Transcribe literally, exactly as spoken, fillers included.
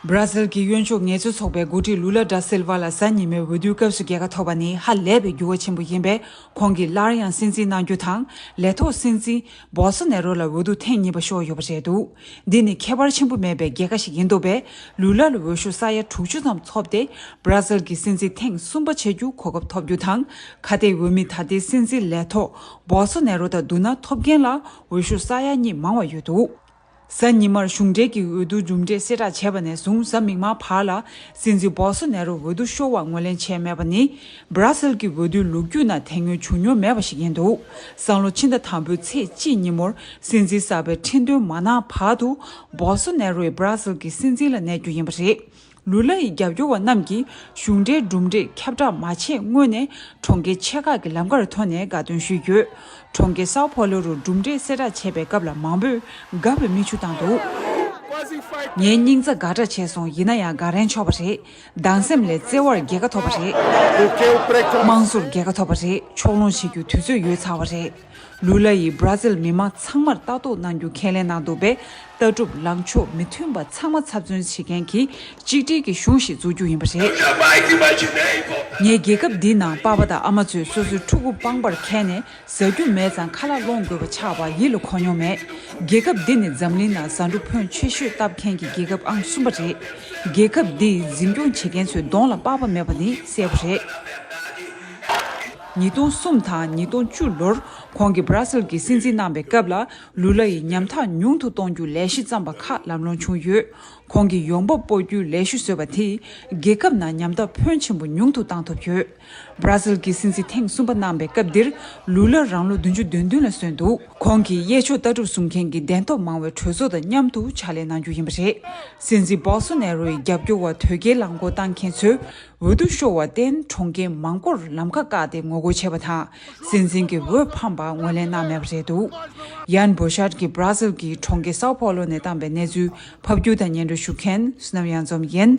བྷ་ར་ཟིལ་གྱི་གཡོན་ཕྱོགས་ངལ་རྩོལ་ཚོགས་པའི་འགོ་ཁྲིད་ལུ་ལ་ཌ་སིལ་ཝ་ལ་གཟའ་ཉི་མའི་འོས་བསྡུའི་སྐབས་སུ་རྒྱལ་ཁ་ཐོབ་པ་ནི་ཧ་ལས་པའི་འགྱུར་བ་ཆེན་པོ་ཡིན་པས། ཁོང་གིས་སླར་ཡང་སྲིད་འཛིན་གནང་རྒྱུ་དང་། ལས་ཐོག་སྲིད་འཛིན་བོལ་སོ་ནེ་རོ་ལ་འོས་བསྡུ་ཐེངས་གཉིས་པ་ཤོར་ཡོད་པ་རེད་འདུག་འདི་ནི་ཁྱད་པར་ཆེན་པོ་མེད་པའི་རྒྱལ་ཁ་ཞིག་ཡིན་འདུག་པས། ལུ་ལ་ལ་འོས་ཤོག་ས་ཡ་དྲུག་ཅུ་ཙམ་ཐོབ་སྟེ། བྷ་ར་ཟིལ་གྱི་སྲིད་འཛིན་ཐེངས་གསུམ་པ་བྱེད་རྒྱུ་གོ་སྐབས་ཐོབ་རྒྱུ་དང་། ཁ་གཏད་འོས་མི་ད་ལྟའི་སྲིད་འཛིན་ལས་ཐོག་བོལ་སོ་ནེ་རོ་དང་བསྡུར་ན་ཐོབ་མཁན་ལ་འོས་ཤོག་ས་ཡ་གཉིས་མང་བ་ཡོད་འདུག་གཟའ་ཉི་མར་གཞུང་འབྲེལ་གྱི་འོས་བསྡུ་གྲུབ་འབྲས་གསལ་བསྒྲགས་བྱས་པ་ནས་བཟུང་གཟའ་མིག་དམར་བར་ལ་སྲིད་འཛིན་བོལ་སོ་ནེ་རོ་འོས་བསྡུ་ཤོར་བ་ངོས་ལེན་བྱས་མེད་པ་ནི། བྷ་ར་ཟིལ་གྱི་འོས་བསྡུའི་ལོ་རྒྱུས་ནང་དེ་སྔོན་བྱུང་མྱོང་མེད་པ་ཞིག་ཡིན་འདུག་སང་ལོ་ཕྱི་ཟླ་དང་པོའི་ཚེས་གཅིག་ཉིན་མོར་སྲིད་འཛིན་གསར་པའི་ཁྲི་འདོན་མ་གནང་བར་དུ། བོལ་སོ་ནེ་རོ་ཡིས་བྷ་ར་ཟིལ་གྱི་སྲིད་འཛིན་ལ་གནས་རྒྱུ་ཡིན་པ་རེད། ལུ་ལ་ཡི་རྒྱབ་སྐྱོར་བ་རྣམས་ཀྱིས་གཞུང་འབྲེལ་གྲུབ་འབྲས་ཁྱབ་བསྒྲགས་མ་བྱས་སྔོན་ནས་གྲོང་ཁྱེར་ཆེ་ཁག་གི་ལམ་ཁར་ཐོན་ནས་དགའ་སྟོན་ཞུས་ཡོད། གྲོང་ཁྱེར་སའོ་པོ་ལོ་རུ་གྲུབ་འབྲས་གསལ་བསྒྲགས་བྱས་པའི་སྐབས་ལ་མང་པོས་དགའ་བའི་མིག་ཆུ་བཏང་འདུག་ངའི་སྙིང་རྩ་དགའ་དྲགས་བྱས་སོང་། ཡིན་ན་ཡང་དགའ་རན་ཆོག་པ་རེད། སྡང་སེམས་ལས་བརྩེ་བར་རྒྱལ་ཁ་ཐོབ་པ་རེད། དམངས་གཙོར་རྒྱལ་ཁ་ཐོབ་པ་རེད། ཕྱོགས་ལྷུང་བྱེད་རྒྱུ་དུས་ཚོད་ཡོལ་ཚར་བ་རེད། ལུ་ལ་ཡིས་བྷ་ར་ཟིལ་མི་མང་ཚང་མར་ལྟ་རྟོག་གནང་རྒྱུ་ཁས་ལེན་གནང་འདུག་པས། ལྟ་གྲུབ་ལངས་ཕྱོགས་མི་མཐུན་པ་ཚང་མ་ཚབ་མཚོན་བྱེད་མཁན་གྱི་གཅིག་སྒྲིལ་གྱི་གཞུང་ཞིག་འཛུགས་རྒྱུ་ཡིན་པ་རེད། ངས་རྒྱལ་ཁབ་འདིའི་ནང་པ་ཕ་དང་ཨ་མ་ཚོས་སོ་སོའི་ཕྲུ་གུ་པང་པར་འཁྱེར་ནས་ཟ་རྒྱུ་མེད་ཙང་ཁ་ལག་སློང་དགོས་པ་ཆགས་པ་ཡིད་ལ་འཁོར་མྱོང་མེད། རྒྱལ་ཁབ་འདི་ནི་འཛམ་གླིང་ནང་ཟ་འབྲུ་ཕོན་ཆེ་ཤོས་བཏབ་མཁན་གྱི་རྒྱལ་ཁབ་ཨང་གསུམ་པ་རེད། རྒྱལ་ཁབ་འདི་འཛིན་སྐྱོང་བྱེད་མཁན་ཚོའི་གདོང་ལ་པགས་པ་མེད་པ་ནི་གསལ་པོ་རེད། ཉིས་སྟོང་གསུམ་དང་ཉིས་སྟོང་བཅུ་ལོར་ཁོང་གིས་བྷ་ར་ཟིལ་གྱི་སྲིད་འཛིན་གནང་པའི་སྐབས་ལ་ལུ་ལ་ཡིས་ཉམ་ཐག་ཉུང་དུ་གཏོང་རྒྱུ་ལས་གཞི་བརྩམས་པ་ཁག་ལམ་ལྷོང་བྱུང་ཡོད། ཁོང་གིས་ཡོང་འབབ་སྤོ་རྒྱུའི་ལས་ཞུགས་བཟོས་པ་དེས་རྒྱལ་ཁབ་ནང་ཉམ་ཐག་ཕོན་ཆེན་པོ་ཉུང་དུ་བཏང་ཐུབ་ཡོད། བྷ་ར་ཟིལ་གྱི་སྲིད་འཛིན་ཐེངས་གསུམ་པ་གནང་པའི་སྐབས་འདིར་ལུ་ལ་རང་ལོ་བདུན་ཅུ་དོན་བདུན་ལ་སོན་འདུག་ཁོང་གིས་གཡས་ཕྱོགས་ལྟ་གྲུབ་བཟུང་མཁན་གྱི་གདན་ཐོབ་མང་བའི་གྲོས་ཚོགས་དང་མཉམ་དུ་ཕྱག་ལས་གནང་རྒྱུ་ཡིན་པ་རེད། སྲིད་འཛིན་བོལ་སོ་ནེ་རོའི་རྒྱབ་སྐྱོར་བ་དོལ་རྒྱལ་རླངས་འཁོར་བཏང་མཁན་ཚོས་འོས་བསྡུ་ཤོར་བར་བརྟེན་གྲོང་ཁྱེར་མང་པོར་ལམ་ཁ་བཀག་སྟེ་ངོ་རྒོལ་བྱས་པ་དང་། སྲིད་འཛིན་གྱི་འོས་འཕངས་པ་ངོས་ལེན་གནང་མེད་པ་རེད་འདུག་ཡན་བོ་ཤར་གྱིས་བྷ་ར་ཟིལ་གྱི་གྲོང་ཁྱེར་སའོ་པོ་ལོ་ནས་བཏང་པའི་གནས་ཚུལ་ཕབ་སྒྱུར་དང་སྙན་སྒྲོན་ཞུ་མཁན་བསོད་ནམས་གཡང་འཛོམས་ཡིན།